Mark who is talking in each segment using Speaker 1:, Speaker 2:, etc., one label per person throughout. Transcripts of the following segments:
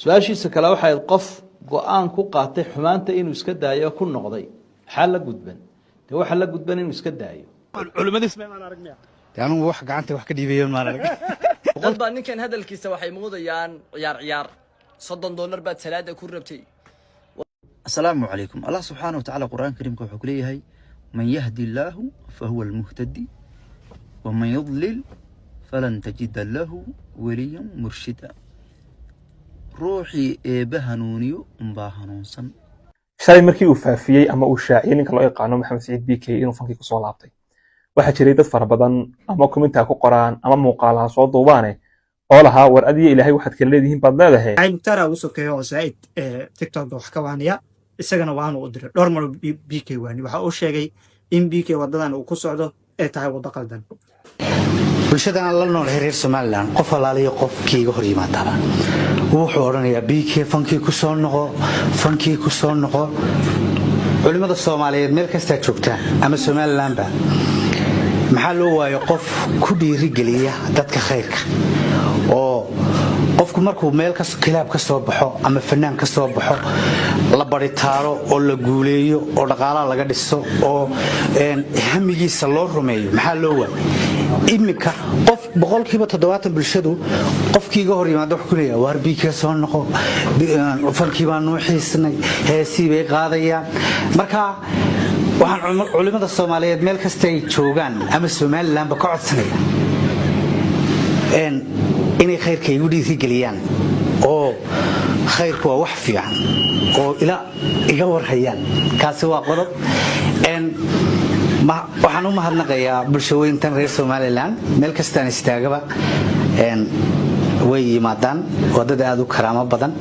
Speaker 1: Su-aashiisa kale waxay ahayd qof go-aan ku qaatay xumaanta inuu iska daayo, ku noqday, maxaa la gudban? Dee waxaa la gudban inuu iska daayo.
Speaker 2: Dee anigu wax gacanta wax ka dhiibayo maan arag.
Speaker 3: Dad baa ninkan hadalkiisa waxay moodayaan ciyaar ciyaar. $30 baad salaada ku rabtay.
Speaker 4: Asalaamu calaykum. Allah subxaana wa tacaala Qur-aanka Kariimka wuxuu ku leeyahay: "Man yahdi illaahu fahuwa almuhtadi, waman yudlil falan tajida lahu waliyan murshida." Ruuxii Eebbe hanuuniyo unbaa hanuunsan.
Speaker 5: Shalay markii uu faafiyey ama uu shaaciyey ninka loo yaqaano Maxamed Saciid BK inuu fankii kusoo laabtay, waxaa jiray dad fara badan ama comment-a ku qoraan ama muuqaalaha soo duubaane oo lahaa: "War, adiyo Ilaahay waxaad kala leedihiin baad leedahay."
Speaker 6: Ay Mukhtaar ugu sokeeyo oo Zaaid TikTok wax ka waaniya, isagana waanu u diray dhowr mar. BK waani waxa uu sheegay in BK wadadan uu ku socdo ay tahay waddo qaldan.
Speaker 2: Bulshadan la nool reer Somaliland, qof alaaliyo qofkii iga hor yimaadaba wuxuu odhanayaa: "BK, fankii ku soo noqo, fankii ku soo noqo." Culimmada Soomaaliyeed meel kastaa joogtaan ama Somalilandba, maxaa loo waayo qof ku dhiirigeliya dadka khayrka? Oo qofku markuu meel club ka soo baxo ama fanaan ka soo baxo, la baritaaro oo la guuleeyo oo dhaqaalaha laga dhiso oo hamigiisa loo rumeeyo. Maxaa loo waayo iminka qof 70% bulshadu qofkii iga hor yimaada wuxuu ku leeyahay: "Waar, BK soo noqo, fankii baa nuu xiisnay, heesii bay qaadayaan." Marka waxaan culimmada Soomaaliyeed meel kasta ay joogaan ama Somalilandba ka codsanaya inay khayrka igu dhiirigeliyaan, oo khayrku waa wax fiican, oo ila iga warhayaan. Kaasi waa qodob. Waxaan u mahadnaqayaa bulshaweyntan reer Somaliland. Meel kastaan istaagaba way yimaadaan, waa dad aada u karaamo badan.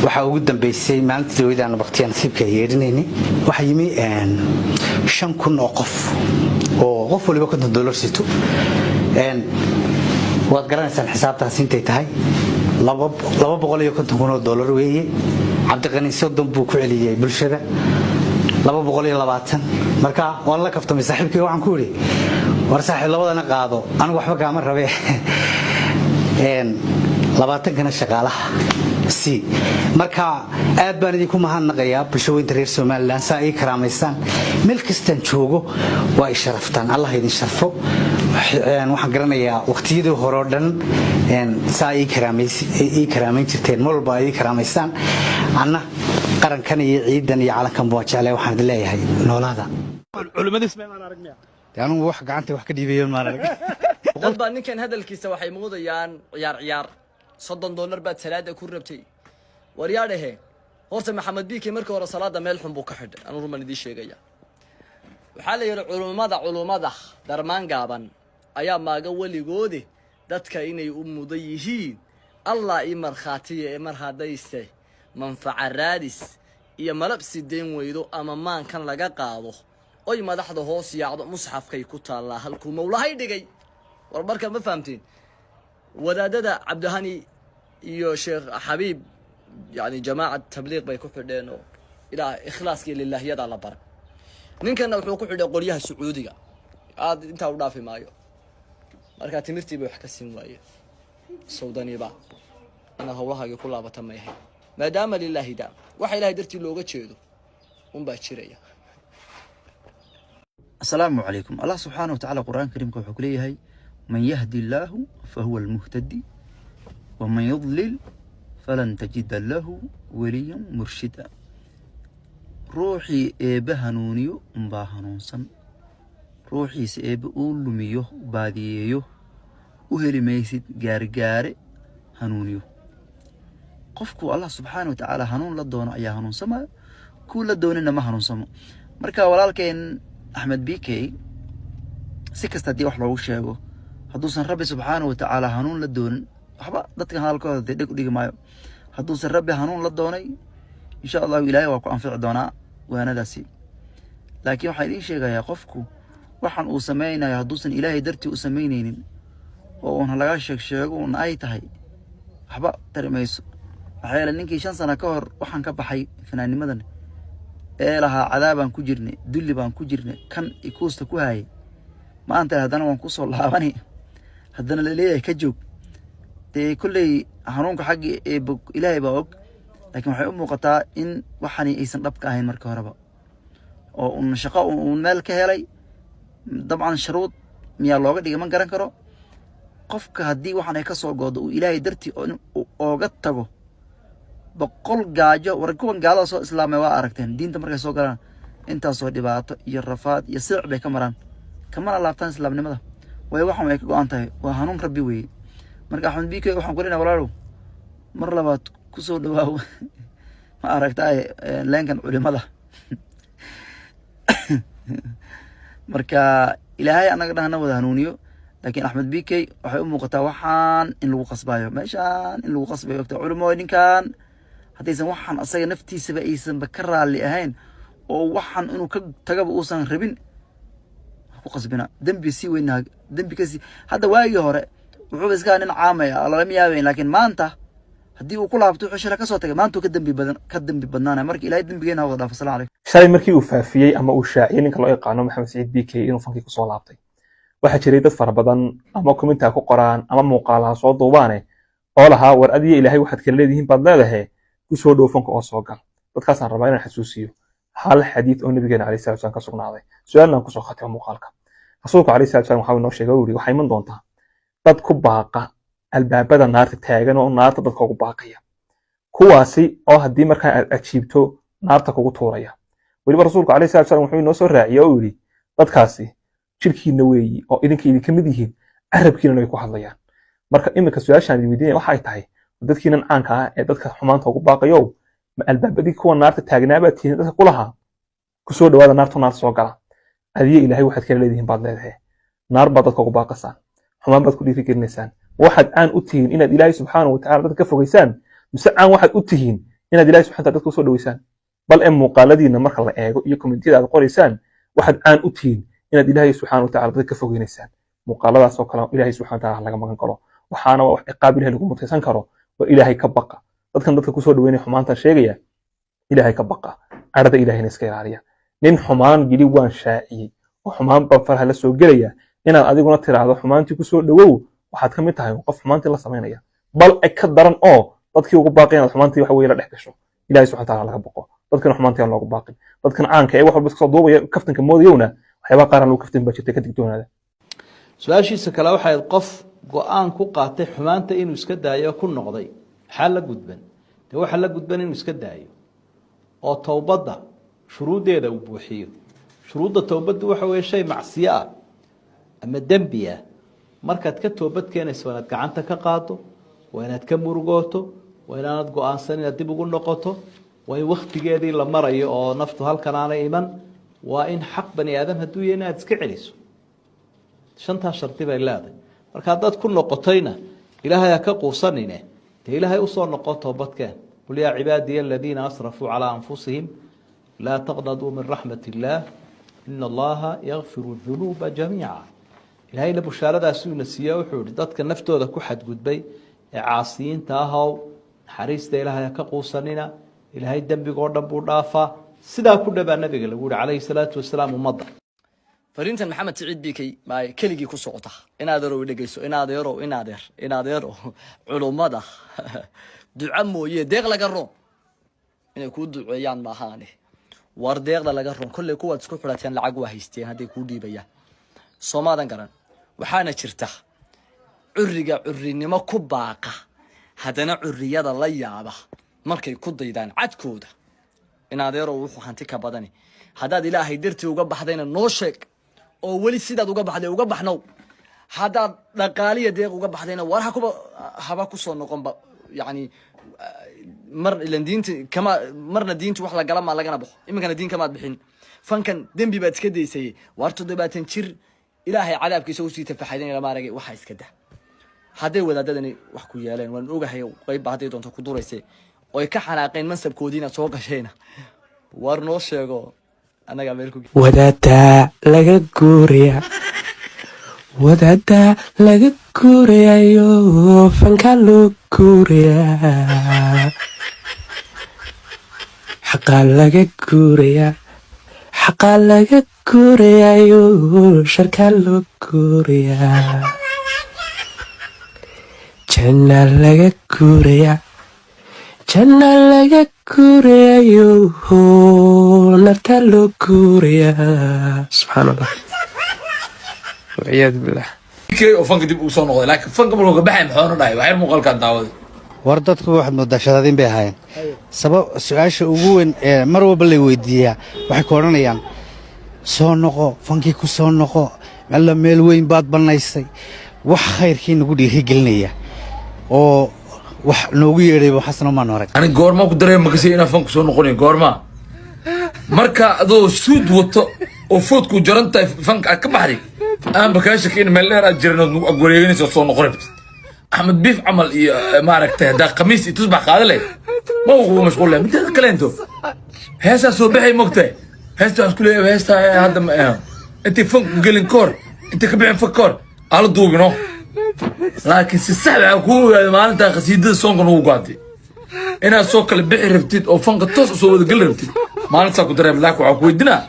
Speaker 2: Waxaa ugu dambeysay maalintii dawladaan waqtiya nasiibka yeedhinaynay, waxaa yimi 5,000 oo qof oo qof waliba $50 sito. Waad garanaysaan xisaabtaas intay tahay, $250,000 weeye. Cabdiqani 30 buu ku celiyey bulshada, 220. Marka waan la kaftamay saaxiibkii, waxaan ku idhi: "War saaxiib, labadana qaado, anigu waxba kaama rabe, 20-kana shaqaalaha si." Marka aad baan idinku mahadnaqayaa, bulshaweynta reer Somaliland, saa ii karaamaysaan. Meel kastaan joogo waa i sharaftaan, Allah idin sharfo. Waxaan garanayaa waqtiyadii hore oo dhan saa ii karaamayn jirteen, mar walba ii karaamaysaan. Anna qarankan iyo ciidan iyo calankan waa jeclay. Waxaan idin leeyahay noolaada. Anigu wax gacanta wax ka dhiibayo maan arag.
Speaker 3: Dad baa ninkan hadalkiisa waxay moodayaan ciyaar ciyaar. $30 baad salaada ku rabtay. War yaa dhehe, horta Maxamed BK markii hore salaada meel xun buu ka xidhay. Anuu ruman idiin sheegaya, waxaa la yidhi culummada darmaan gaaban ayaa maaga weligoode dadka inay u mudan yihiin. Allah ii markhaatiya ee mar haddayse manfaca raadis iyo malab sideyn weydo ama maankan laga qaado oy madaxda hoos yaacdo, musxafkay ku taallaa halkuu mawlahay dhigay. War marka ma fahamtiin? Wadaadada Cabdihani iyo Sheekh Xabiib, yani jamaaca tabliiq bay ku xidheen oo ilaa ikhlaaska iyo lilaahiyadaa la baray. Ninkana wuxuu ku xidhay qolyaha Sacuudiga. Aad intaa u dhaafi maayo. Marka timirtii bay wax ka siin waaye sawdaniba inaad hawlahaagii ku laabata may ahayn, maadaama lilaahi daam waxa Ilahay dartii looga jeedo unbaa jiraya.
Speaker 4: Asalaamu calaykum. Allah subxaana wa tacaala Qur-aanka Kariimka wuxuu ku leeyahay: "Man yahdi illaahu fahuwa almuhtadi, waman yudlil falan tajida lahu waliyan murshida." Ruuxii Eebbe hanuuniyo unbaa hanuunsan, ruuxiisa Eebbe uu lumiyo, baadiyeeyo, u heli maysid gaargaare hanuuniyo. Qofku Allah subxaana wa tacaala hanuun la doono ayaa hanuunsamaya, kuu la doonina ma hanuunsamo. Marka walaalkeen Axmed BK, si kasta haddii wax loogu sheego, hadduusan Rabbi subxaana wa tacaala hanuun la doonin, waxba dadkan hadalkooda dee dheg u dhigi maayo. Hadduusan Rabbi hanuun la doonay, insha Allahu Ilaahay waa ku anfici doonaa waanadaasi. Laakiin waxaan idiin sheegayaa, qofku waxaan uu samaynayo hadduusan Ilaahay dartii u samaynaynin oo uun laga sheeg sheego un ay tahay, waxba tari mayso. Maxaa yeele, ninkii 5 sano ka hor waxaan ka baxay fanaannimadan ee lahaa cadaabaan ku jirnay, dulli baan ku jirnay, kan ikuusta ku hayay, maanta haddana waan kusoo laabani, haddana laleeyahay ka joog, dee kolley. Hanuunka xagga Eebbe, Ilaahay baa og, laakiin waxay u muuqataa in waxani aysan dhab ka ahayn marka horeba, oo un shaqo uun meel ka helay. Dabcan shuruud miyaa looga dhigay? Ma garan karo. Qofka haddii waxan ay ka soo goodo, uu Ilaahay dartii ooga tago, 100 gaajo. War kuwan gaalada soo islaamay waa aragteen, diinta markay soo galaan intaasoo dhibaato iyo rafaad iyo silic bay ka maraan, kamana laabtaan islaamnimada, waayo waxan way ka go-an tahay, waa hanuun Rabbi weeye. Marka Axmed BK waxaan ku leenahay, walaalow, mar labaad kusoo dhawaaw, ma aragtaay, leenkan culimada. Marka Ilaahay annaga dhahna wada hanuuniyo, laakiin Axmed BK waxay u muuqataa waxaan in lagu qasbayo, meeshaan in lagu qasbayo. Ogta culimo, ninkan haddaysan waxaan asaga naftiisaba aysanba ka raalli ahayn, oo waxaan inuu ka tagaba uusan rabin, ha ku qasbina. Dembi sii weyn, dembi kasii. Hadda waagii hore wuxuuba iska nin caamaya, lalama yaabayn, laakiin maanta haddii uu ku laabto wuxuu shalay kasoo tagay, maanta uu ka dembi badan, ka dembi badnaanaya. Marka Ilaahay dembigeena ha wada dhaafo. Salaam calaykum.
Speaker 5: Shalay markii uu faafiyey ama uu shaaciyey ninka loo yaqaano Maxamed Siciid BK inuu fankii kusoo laabtay, waxaa jiray dad fara badan, ama comment-a ku qoraan ama muuqaalaha soo duubaane, oo lahaa: "War adiyo Ilaahay waxaad kala leedihiin baad leedahay, kusoo dhow fanka oo soo gal." Dadkaasaan rabaa inaan xasuusiyo hal xadiid oo nabigeena calayhi salatu wasalaam ka sugnaaday, su-aalna aan kusoo khatimo muuqaalka. Rasuulku calayhi salatu wasalaam waxaa inoo sheegay oo yidhi: "Waxaa iman doontaa dad ku baaqa albaabada naarta taagan oo naarta dadka ugu baaqaya, kuwaasi oo haddii markaa aad ajiibto naarta kugu tuuraya." Weliba rasuulku calayhi salatu wasalaam wuxuu inoo soo raaciyey oo yidhi: "Dadkaasi jirkiina weeyi oo idinka idinka mid yihiin, carabkiinana way ku hadlayaan." Marka iminka su-aashaan idin weydiinaya waxa ay tahay: dadkiinan caanka ah ee dadka xumaanta ugu baaqayow, ma albaabadii kuwa naarta taagnaabaad tihiin dadka ku lahaa kusoo dhawaada naartu, naarta soo gala? Adiyo Ilaahay waxaad kala leedihiin baad leedahay, naar baad dadka ugu baaqasaan, xumaan baad ku dhiirigelinaysaan. Waxaad caan u tihiin inaad Ilaahay subxaanahu watacala dadka ka fogeysaan, mise caan waxaad u tihiin inaad Ilahay subxana dadka usoo dhaweysaan? Bal ee muuqaaladiina marka la eego iyo comment-iyada aad qoraysaan, waxaad caan u tihiin inaad Ilaahay subxaana watacala dadka ka fogeynaysaan. Muuqaaladaas oo kale Ilaahay subxana watacala laga magan galo, waxaana waa wax ciqaab Ilahay lagu mutaysan karo. Waa Ilaahay ka baqa. Dadkan dadka kusoo dhaweynaya xumaanta sheegaya, Ilaahay ka baqa, cadhada Ilaahayna iska ilaaliya. Nin xumaan yidhi waan shaaciyey oo xumaan baan faraha la soo gelaya, inaad adiguna tiraahdo xumaantii kusoo dhawow, waxaad ka mid tahay qof xumaantii la samaynaya, bal e ka daran oo dadkii ugu baaqay inaad xumaantii waxa weye la dhex gasho. Ilahay subxana wataala laga boqo, dadkana xumaantii aan loogu baaqin. Dadkan caanka ee wax walba iska soo duubaya, kaftanka moodayowna, waxyaabaha qaar aan lagu kaftan baa jirta, ka digtoonaada.
Speaker 1: Su-aashiisa kale waxay ahayd: qof go-aan ku qaatay xumaanta inuu iska daayo, ku noqday, maxaa la gudban? Dee waxaa la gudban inuu iska daayo oo towbadda shuruuddeeda uu buuxiyo. Shuruudda towbaddu waxa weeye shay macsiyo ah ama dembi ah markaad ka toobad keenayso, waa inaad gacanta ka qaado, waa inaad ka murugooto, waa inaanad go-aansan inaad dib ugu noqoto, waa in waktigeedii la marayo oo naftu halkan aanay iman, waa in xaq bani aadam hadduu yahay inaad iska celiso. Shantaa shardi bay leedahay. Marka haddaad ku noqotayna, Ilaahay ha ka quusanine, dee Ilaahay usoo noqo, toobadkeen. قل يا عبادي الذين أسرفوا على أنفسهم لا تقنطوا من رحمة الله إن الله يغفر الذنوب جميعا. Ilahayna bushaaradaasuu siiye, wuxuu yihi: "Dadka naftooda ku xadgudbay ee caasiyiinta ahow, naxariista Ilaahay ha ka quusanina, Ilaahay dembigoo dhan buu dhaafaa." Sidaa ku dhabaa nabiga lagu yihi calayhi salaatu wasalaam ummadda.
Speaker 3: Fariintan Maxamed Siciid BK baa keligii ku socota. In adeerow, dhegeyso. In adeerow, in adeer, in adeero, culummada duco mooye deeq laga roon inay kuu duceeyaan maahaane. War deeqda laga roon, kolley kuwaad isku xidhateen lacag waa haysteen hadday kuu dhiibayaan, soomaadan garan. Waxaana jirta curiga curinimo ku baaqa, haddana curiyada la yaaba markay ku daydaan cadkooda. In adeerow, wuxuu hanti ka badani, haddaad Ilaahay dartii uga baxdayna noo sheeg, oo weli sidaad uga baxday uga baxnow. Haddaad dhaqaaliya deeq uga baxdayna, war ha kuba haba kusoo noqonba. Yani mar ilan diinta kama marna, diinta wax lagala maa lagana baxo. Iminkana diin kamaad bixin, fankan dembi baad iska daysayay. Waar 70 jir Ilaahay cadaabkiisa usii tafaxaydan lama aragay. Waxaa iska dah. Hadday wadaadadani wax ku yeeleen, waan ogahay, qeybba hadday doonto ku durayse oy ka xanaaqeen mansabkoodiina soo gashayna, war noo sheego, annagaa meel ku
Speaker 7: Wadaadaa laga guuraya, wadaadaa laga guurayayo, fanka loo guurayaa, xaqaa laga guurayaa, xaqaa laga guurayayo, sharkaa loo guurayaa. Janna laga guuraya, janna laga guurayo, narta loo guuraya. Subxaan Allah, walciyaadu billah.
Speaker 8: Oo fanka dib uu soo noqday, laakiin fanka markuu ka baxay maxoona dhahay? Waxyar muuqaalkaan daawaday.
Speaker 2: War dadku waxaad moodaa shadaadiin bay ahaayeen. Sabab su-aasha ugu weyn ee mar walba lay weydiiyaa, waxay ku odhanayaan: "Soo noqo, fankii ku soo noqo, alla meel weyn baad bannaysay." Wax khayrkii nagu dhiirigelinaya oo wax noogu yeedhayba xasano maan arag.
Speaker 8: Ani goormaa ku dareema makasay inaan fanku soo noqonayo? Goormaa? Marka adoo suud wato oo foodku jaran tahay fanka aad ka baxday, aanba kaa shakin meel dheer aad jiran ood nagu agwareeganaysa oo soo noqon rabtid. Axmed Biif camal iyo maaragtay, haddaa khamiis iyo tusbax qaada leh, ma uu kugu mashquul leh. Mideeda kaleento, heesaa soo baxay, mogtahay? Heesta waxaan isku leeyahay, heestaa hadda ma aha intay fanku gelin kahor, intay ka bixin fanka kahor ala duubino. Laakiin si sax waxaa kuu ogaaday maalintaa khasiidada soonka nagu gaatay inaad soo kala bixi rabtid oo fanka toos usoo wada geli rabtid. Maalintaa ku dareema. Laakiin waxaa ku weydiinaa,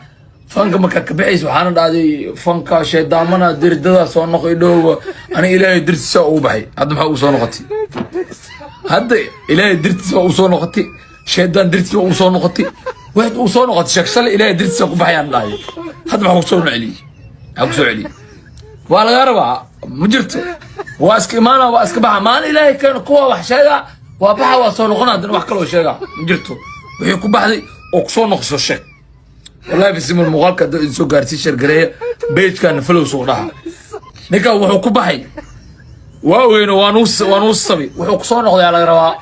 Speaker 8: fanka markaa ka bixaysa, waxaana dhahday fanka sheedaamana diridada soo noqo idhowga. Aniga Ilaahay dartiisa ugu baxay. Hadda maxaa ugu soo noqotay? Hadda Ilaahay dartiisa waa ugu soo noqotay, shaydaan dartiisa waa ugu soo noqotay, waxaad ugu soo noqotay sheeg. Shalay Ilaahay dartiisa ku baxayaan dhahay, hadda maxaa kusoo celiyey? Maxaa kusoo celiyey? Waa lagaa rabaa, ma jirto. Waa iska imaana, waa iska baxa. Maalin Ilaahay keeno kuwa wax sheegaa, waa baxa, waa soo noqona. Haddana wax kaloo sheegaa ma jirto. Wixii ku baxday oo kusoo noqosoo sheeg. Wallahi bisimil, muuqaalka hadduu idin soo gaarsii, share gareeya, page-kana follow soo dhaha. Ninkan wuxuu ku baxay waa ogeyno, waa nuu sabi. Wuxuu kusoo noqday laga rabaa.